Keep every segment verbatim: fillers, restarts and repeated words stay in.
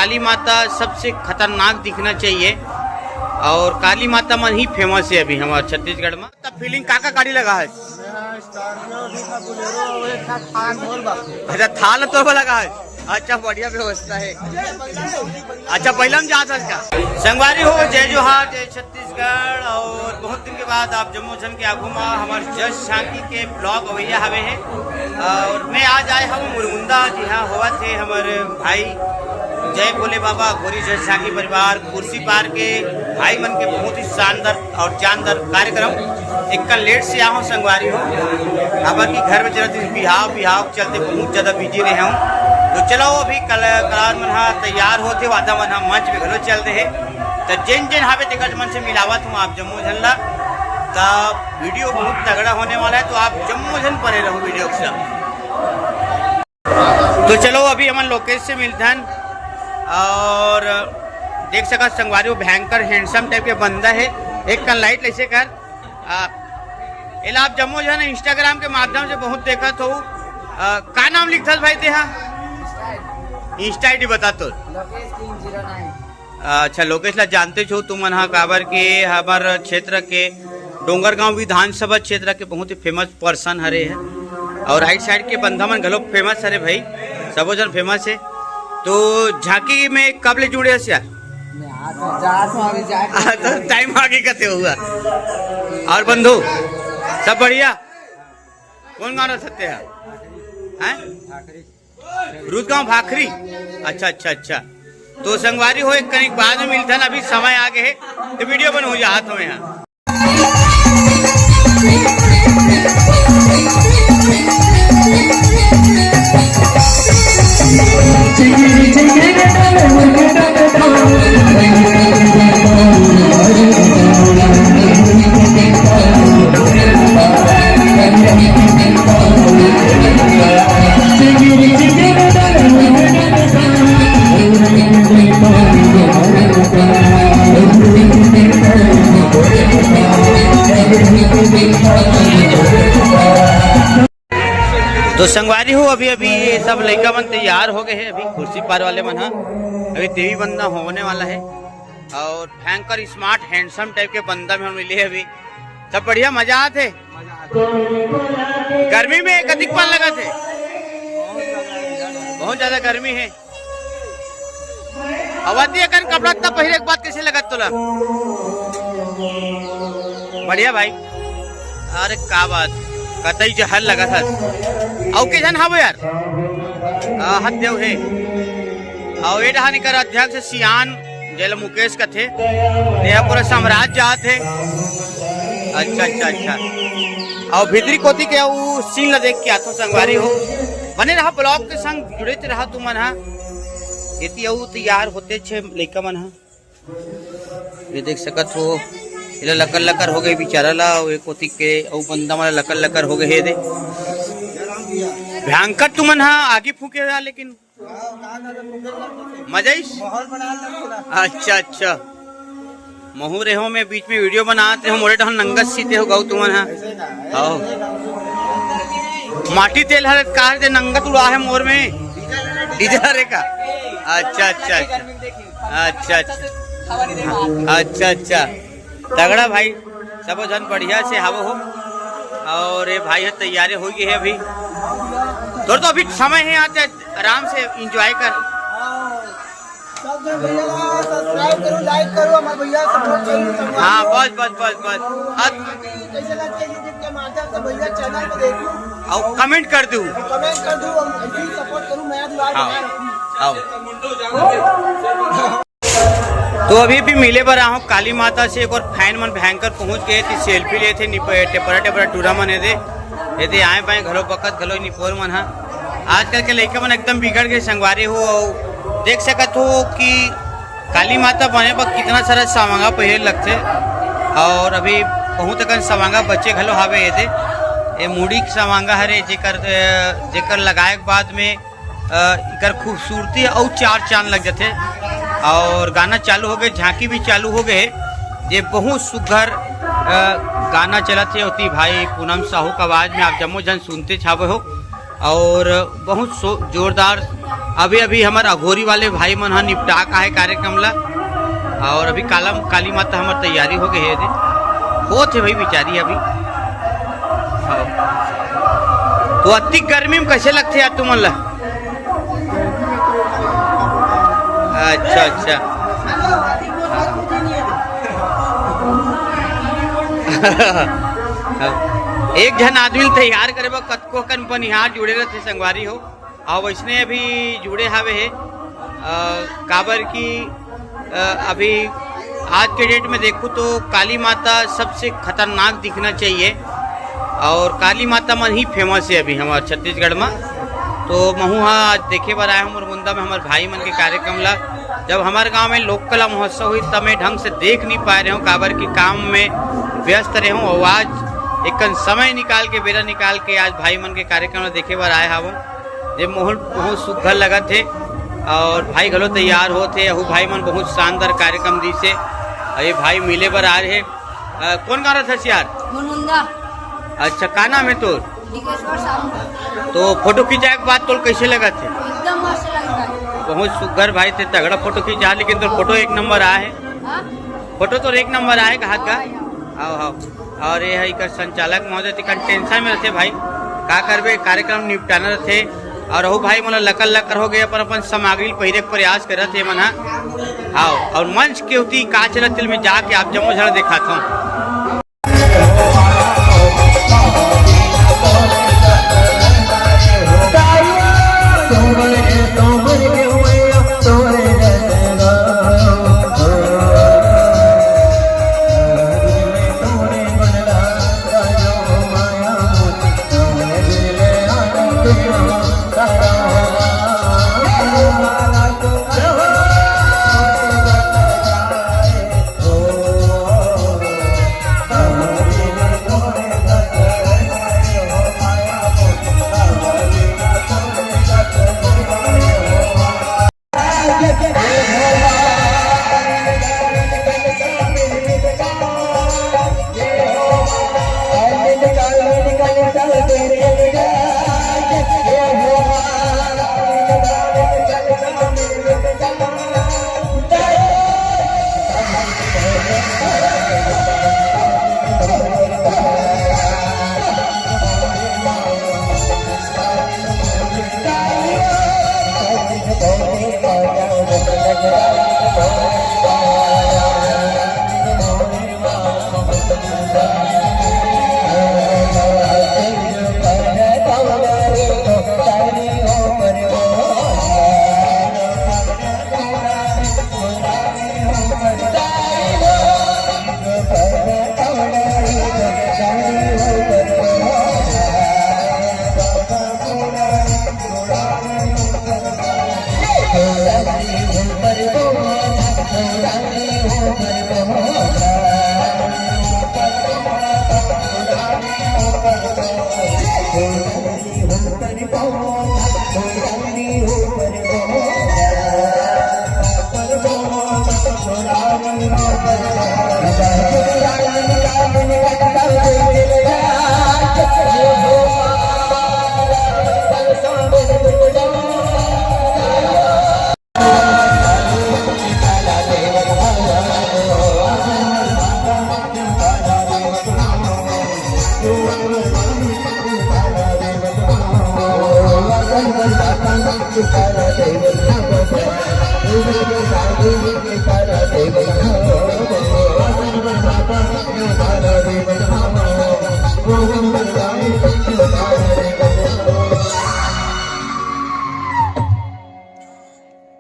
काली माता सबसे खतरनाक दिखना चाहिए, और काली माता मन ही फेमस है अभी हमारे छत्तीसगढ़ में। तब फीलिंग का का गाड़ी लगा है? मेरा स्कॉर्पियो भी था, बोलेरो, और एक था थार मोर बा। अच्छा, थार तो लगा है। अच्छा, बढ़िया व्यवस्था है। अच्छा, पहला हम जात हस का? संगवारी हो, जय जोहार, जय छत्तीसगढ़। और बहुत दिन के बाद आप जम्मो झन के आगू मा हमर जस झांकी के ब्लॉग अवैया हवे हे। और मैं आज आए हूँ मुरमुंदा, जी हाँ, होवत हे हमर भाई जय भोले बाबा, गोरी जस झांकी परिवार, कुर्सी पार के भाई मन के बहुत ही शानदार और जानदार कार्यक्रम। एक लेट से आहूँ संगवारी हो, काबर कि घर में चलत रहिस बिहाव, बिहाव के चलते बहुत ज्यादा बिजी रहे हूँ। तो चलो, अभी कल-, कलाकार मन हा तैयार होत हे, वादा मन हा मंच में घलो चलत हे। तो जेन जेन हावे तेकर मन से मिलावत हूँ आप जम्मो झन ला। तो वीडियो बहुत तगड़ा होने वाला है, तो आप जम्मो झन बने रहो वीडियो के साथ। तो चलो, अभी हमन लोकेश से मिलथन और देख सकत संगवारी हो, भयंकर हैंडसम टाइप के बंदा है। एक कन लाइट लैसे कर, आ, एला आप जम्मो झन Instagram के माध्यम से बहुत देखत हो। आ, का नाम लिखथस भाई तेहा? Insta I D बता तो। Lokesh king zero nine. अच्छा, लोकेश ला जानते छो तुमन हा, काबर के हमर क्षेत्र के डोंगरगांव विधानसभा क्षेत्र के बहुत ही फेमस पर्सन हरे है, और राइट साइड के बंदा मन घलो फेमस हरे भाई, सबो झन फेमस है। तो झांकी में कब ले जुड़े हस यार? मैं आज जात हूँ, अभी जाके। हाँ, तो टाइम आगे कते हुआ। और बंधु, सब बढ़िया? कौन गाँव रहते हैं? हैं? रुदगांव भाखरी। अच्छा, अच्छा, अच्छा। तो संगवारी हो, एक कनिक बाद में मिलथन, अभी समय आगे है, तो वीडियो बन हो जात हवे यहाँ। तो संगवारी हो, अभी अभी ये सब लइका मन तैयार हो गए हैं। अभी कुर्सी पार वाले मन ह अभी देवी बंदना होने वाला है, और भयंकर स्मार्ट हैंडसम टाइप के बंदा में हम मिले हैं अभी। सब बढ़िया, मजा आत है। गर्मी में कतिक पान लगत है? बहुत ज्यादा गर्मी है। अवधी अकन कपड़ा तब पहिरे के बाद कैसे लगत तोला? बढ़िया भाई। अरे का बात, कतई जहर लगत हस। अउ के झन हवो यार? आ, हत्या हे। अउ ए डहान कर अध्यक्ष सियान, जेला मुकेश कथे, तेहा पूरा साम्राज्य जात हे। अच्छा, अच्छा, अच्छा। अउ भीतरी कोती के उ सीन ला देख के आथो संगवारी हो। बने रहा ब्लॉग के संग, जुड़े रहा तुमन हा। एती अउ तैयार होते छे लइका मन हा। ये देख सकत हो, एला लकर लकर हो गए बेचारा ला, अउ एक कोती के अउ बंदा मन ला लकर लकर हो गए हे दे। भयंकर तुमन हा आगी फूके रहा, लेकिन मजा आइस? अच्छा, अच्छा। महू रेहो में बीच में वीडियो बनात रेहो, मोरे डहन नंगत सीते हो गौ तुमन हा। आओ। माटी तेल हर कार दे नंगत उड़ा है मोर में। डीजल हरे का? अच्छा, अच्छा, अच्छा। अच्छा, अच्छा। अच्छा, अच्छा। तगड़ा भाई, सबो झन बढ़िया से हावो हो। और ये भाई ह तैयारी हो गई है अभी। तोर तो अभी समय है, यहाँ ते आराम से एंजॉय कर। सब जन भैया ला सब्सक्राइब करो, लाइक करो, हमारे भैया सपोर्ट करो। हाँ, बस, बस, बस, बस। अब कैसे लगते हैं YouTube के माध्यम से भैया चैनल को देखो। और कमेंट कर दो। कमेंट कर दो, हम ऐसे ही सपोर्ट करूँ, मैं दुआ हाँ। बनाए रखूँ। आओ। तो अभी भी मिले बर आहूँ काली माता से। एक और फैन मन भयंकर पहुंच गए थे, सेल्फी लेथे, निप-, टेपरा टेपरा टूरा मन एदे, एदे आए बाए घलो बकत घलो निपोर मन हा। आजकल के लइका मन एकदम बिगड़ गए संगवारी हो। अउ देख सकत हो कि काली माता बने बर कितना सारा सामांगा पहले लगथे, और अभी बहुत अकन सामांगा बचे घलो हावे एदे। ये मुड़ी के सामांगा हरे, जेकर, जेकर लगाए के बाद में अ, इकर खूबसूरती अउ चार चांद लग जाथे। और गाना चालू हो गए, झांकी भी चालू हो गए हे। ये बहुत सुघर, अ, गाना चलत हे, ओती भाई पूनम साहू का आवाज में आप जम्मो झन सुनते छावे हो। और बहुत जोरदार। अभी अभी हमर अघोरी वाले भाई मन ह निपटा का है कार्यक्रम ला, और अभी कालम काली माता हमर तैयारी हो गई है। होत है भाई बिचारी अभी। हाँ। तो अतिक गर्मी में कैसे लगते यार तुमन ला? अच्छा, अच्छा। एक झन आदमी ल तैयार करे बर कतको कन बनिहार जुड़े रहते संगवारी हो। और वैसने अभी जुड़े हावे हे, काबर कि अभी आज के डेट में देखूँ तो काली माता सबसे खतरनाक दिखना चाहिए, और काली माता मन ही फेमस है अभी हमारे छत्तीसगढ़ में। तो महू हा आज देखे बर आए हूँ मुरमुंदा में हमारे भाई मन के कार्यक्रम ला। जब हमारे गांव में लोक कला महोत्सव हुई तब मैं ढंग से देख नहीं पाए रहे हूँ, काबर कि काम में व्यस्त रहे हूँ। और आज एक समय निकाल के, बेरा निकाल के आज भाई मन के कार्यक्रम ला देखे बर आए हूँ। ये माहौल बहुत सुघर लगत हे और भाई घलो तैयार होत हे। अहू भाई मन बहुत शानदार कार्यक्रम दिस हे। और ये भाई मिले बर आ रहे हे। अ, कौन गाँव रहिथस यार? मुनमुंदा। अच्छा, का नाम हे तोर? डिगेश्वर साहू। तो फोटो खिंचाए के बाद तोर कैसे लगत हे? एकदम मस्त लगत हे। बहुत सुघर भाई, ते तगड़ा फोटो खिंचा, लेकिन तोर फोटो एक नंबर आए हे। हाँ? फोटो तोर एक नंबर आए हे, कहा का? हाँ, हाँ। आओ, आओ। और ये है एकर संचालक महोदय, तिकन टेंशन में रहते भाई, का करबे, कार्यक्रम निपटाना रहते। और अहू भाई मन लकर लकर हो गए, अपन अपन सामग्री पहिरे के प्रयास करत हे मन ह। आओ, और मंच के उती का चलत तेला मैं जाके आप जम्मो झन दिखात हूँ।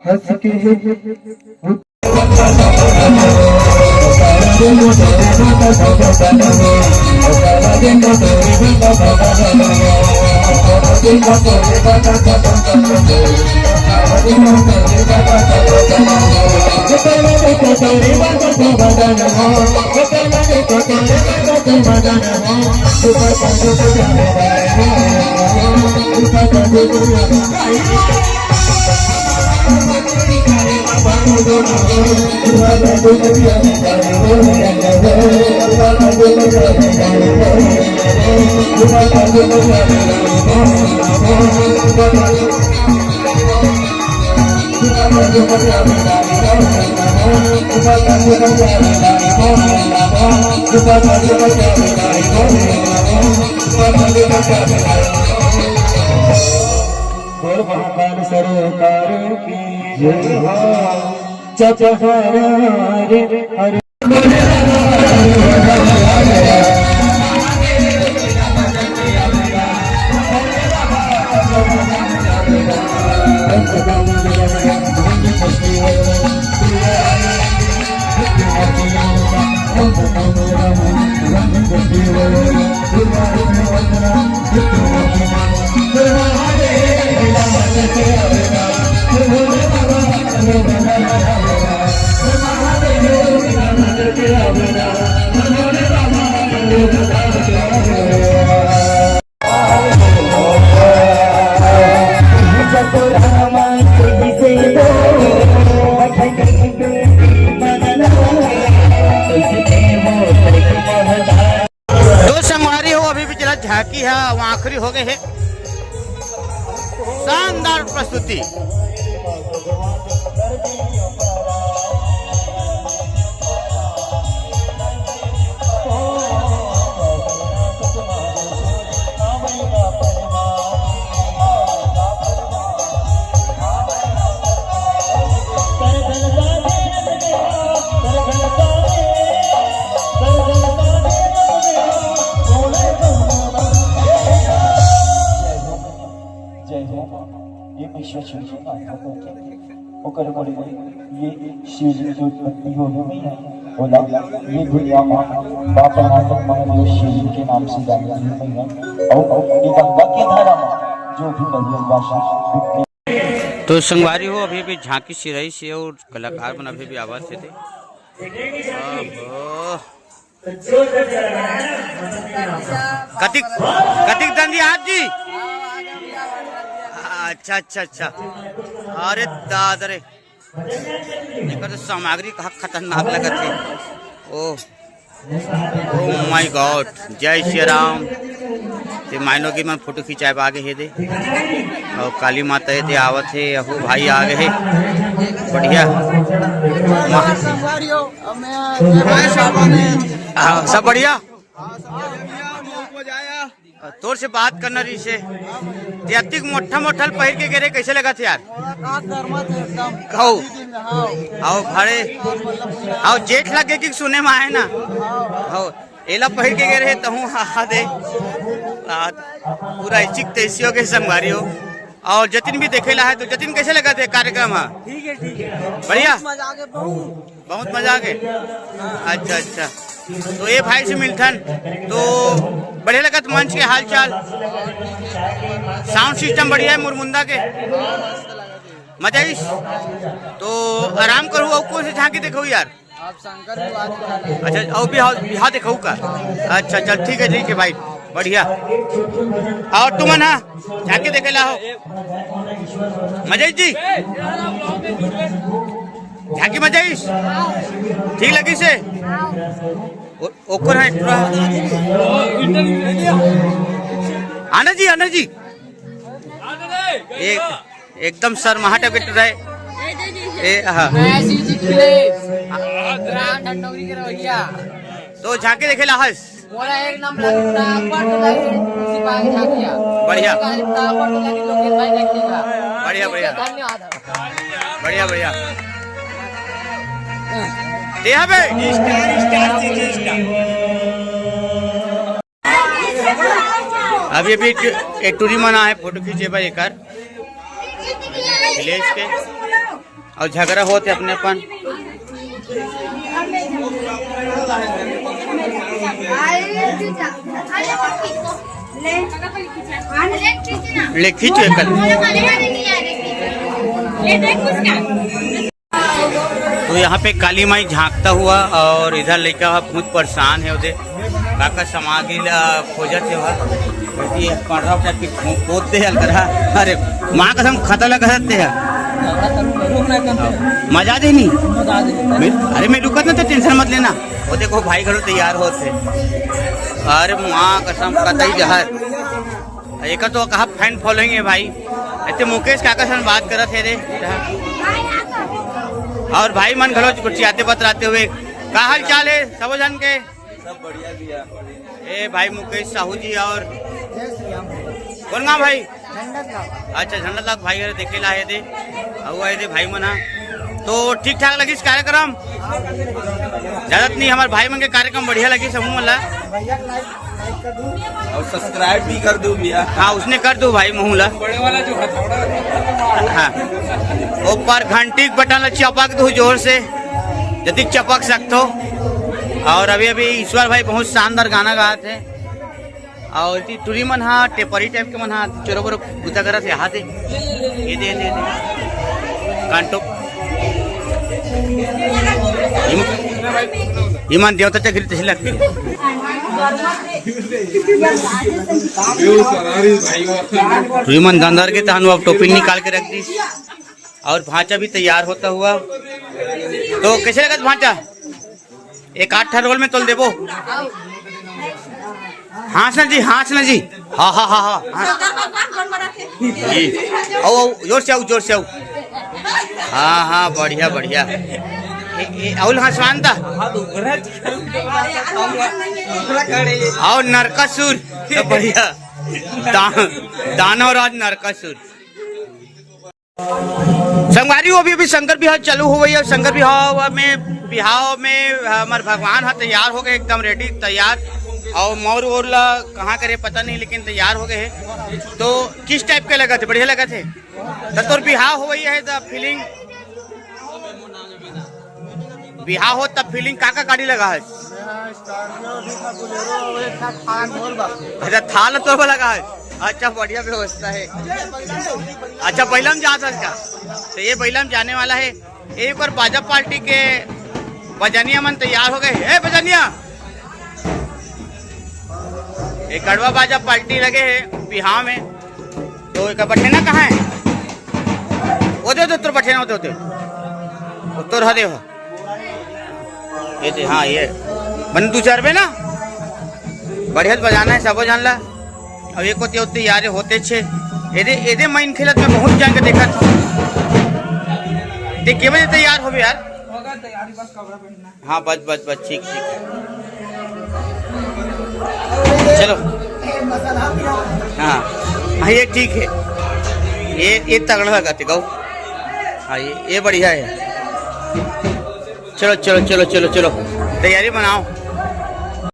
हंस के बोल महाकाल सरकार की जय हो। चपहरा रे हरे। तो संगवारी हो, अभी भी चला झांकी है, वहाँ आखिरी हो गए है। शानदार प्रस्तुति। जय हो। ये विश्व छुट्टी माता को के ओकर बड़े ये शिवलिंग की उत्पत्ति होने में है। बोला, ये दुनिया में बाप नाथक महादेव शिवलिंग के नाम से जानती है। और ये गंगा के धारा में जो भी नदियन वासी डुबकी। तो संगवारी हो, अभी भी झांकी सिराइस हे और कलाकार मन अभी भी आवत हे ते। ओहो। कतिक, कतिक दंदी हाथ जी। अच्छा, अच्छा, अच्छा। अरे दादा रे, एकर तो सामग्री का खतरनाक लगत हे। ओह, oh my God, जय श्री राम। ते माइनो की मन फोटो खिंचाए बा आगे हे दे। और काली माता हे ते आवत हे, अहू भाई आगे हे। बढ़िया। मा- हाँ, सब बढ़िया। तोर से बात करना रहिसे। ते अतिक मोठा मोठा ल पहिर के गे रहे, कैसे लगत हे यार? का कर्मा थे एकदम। कहू। हाँ। आओ भाड़े। मतलब पूरा आओ, जेठ लगे कि सुने में आए ना। हाँ। आओ, एला पहिर के गे रहे तहूँ हा, हा दे। आ, पूरा इचिक तैसी हो गए संगवारी हो। और जतिन भी देखे ला है, तो जतिन कैसे लगत हे कार्यक्रम हा? ठीक है, ठीक है। बढ़िया? बहुत मजा आ गया, बहुत। बहुत मजा आ गए। अच्छा, अच्छा। तो ये भाई से मिलथन, तो बढ़िया लगत मंच के हाल चाल, sound system बढ़िया है मुरमुंदा के, मजा आइस। तो आराम करू, अउ कौन से झांकी देखो यार? आप शंकर भी बात कर रहे हैं। अच्छा, अउ बिहाव, बिहाव देखो का? अच्छा, चल ठीक है, ठीक है भाई, बढ़िया। और तुमन हा झांकी देखे ला हो, मजा आइस जी? झांकी मजा आइस? ठीक लगिस हे? ओ-, ओकर है पूरा। आनंद जी, आनंद जी। एक, एकदम शर्माहट अभी टुरा है। ए, हाँ। मैं शिव जी खिले। राम ढंडोरी के रवैया। तो झांकी देखे ला हस? मोला एक नंबर लगी, फटाफट लगी, खुशी पाके झांकिया। बढ़िया। फटाफट लगी, लोकेश भाई रखेगा। बढ़िया, बढ़िया। धन्यवाद। बढ़िया, बढ़िया। ते हबे? अभी, अभी एक, एक टूरी मन आए फोटो खींचे बर एकर village के। अउ झगड़ा होत हे अपने अपन। ले खींचो एकर। तो यहाँ पे काली माई झांकता हुआ और इधर लइका ह बहुत परेशान हे, ओदे काका सामग्री ला खोजत हे वह। ये पंडरा टाइप के खो-, खोदते हे अलकरहा। अरे माँ कसम खतरा लगा सकते हैं। मजा दे नहीं। मैं, अरे, मैं रुकत ना, तो टेंशन मत लेना। वो देखो, भाई घलो तैयार होत हे। अरे माँ कसम, कतई जहर। एकर तो कहा फैन फॉलोइंग हे भाई। ऐसे मुकेश काका सन बात करत हे रे। और भाई मन घलो गोठियाते बतराते हुए, का हाल चाल हे सब झन के? सब बढ़िया भैया। ए भाई मुकेश साहू जी और कौन गाँव भाई? अच्छा, झंडा तक भाई घर देखे ला हे दे। अउ आए दे भाई मन हा। तो ठीक ठाक लगिस कार्यक्रम? ज्यादा तो नहीं, हमारे भाई मन के कार्यक्रम बढ़िया लगिस, समूह मन ला। और सब्सक्राइब भी कर दो भैया। हाँ, उसने कर दो भाई महू ला। बड़े वाला जो हथौड़ा। हाँ, ऊपर घंटी के बटन ला चपक दो जोर से, जतिक चपक सकथो। और अभी अभी ईश्वर भाई बहुत शानदार गाना गात हे। और इति टुरी मन हा टेपरी टाइप के मन हा चोरो बोरो बुता करत हे, हाथे ये दे, ये दे, ये दे। कांटो। इम-, इमन देवता चक्री तहसील लगथे। टुरी मन दंदर के तहन अब टोपी निकाल के रख दी। और भांचा भी तैयार होता हुआ। तो कैसे लगत भांचा? एक आध ठा रोल में तोल देबो। हाँस ना जी, हाँस ना जी। हाँ, हाँ, हाँ, हाँ, हाँ। जी। आओ, आओ, जोर से आओ, जोर से आओ। हाँ, हाँ, बढ़िया, बढ़िया। ए, ए, अउल हाँसवान ता। आओ, नरकासुर। बढ़िया। दा-, दानव राज नरकासुर। संगवारी हो, अभी, अभी शंकर बिहाव चालू होवई हे। शंकर बिहाव में, बिहाव में हमर भगवान ह तैयार हो गए, एकदम रेडी तैयार। और मौर वोर ला कहाँ करे पता नहीं, लेकिन तैयार हो गए हे। तो किस टाइप के लगत हे? बढ़िया लगत हे? तो तोर बिहाव होवई हे, तो फीलिंग बिहाव हो तब फीलिंग का का गाड़ी लगा हे? स्कॉर्पियो भी था, बोलेरो, एक था, थार मोर बा। अच्छा, थार तोर लगा हे। अच्छा, बढ़िया व्यवस्था हे। अच्छा, बैलम जात हे का? तो ये बैलम जाने वाला हे। एक बार बाजा पार्टी के बजनिया मन तैयार हो गए। ए बजनिया, एक गढ़वा बाजा पार्टी लगे हे बिहाव में। तो एक बठेना कहाँ हे? ओ दे, ओ दे, तोर बठेना, ओ दे, ओ दे। ओ तोर हदे हो। ये दे, हाँ, ये। बन दू चार बे ना। बढ़िया से बजाना हे, सबो जान ला। अब एक होते होते यार होते छे। एदे, एदे माइन खेलत में बहुत जान के देखत। ते के बजे तैयार होबे यार? होगा तैयारी, बस कपड़ा पहनना। हाँ, बस, बस, बस, ठीक, ठीक। चलो। हाँ, हाँ, ये ठीक हे। ये, ये तगड़ा लगा थे, गौ। हाँ, ये, ये बढ़िया हे। चलो, चलो, चलो, चलो, चलो। तैयारी बनाओ।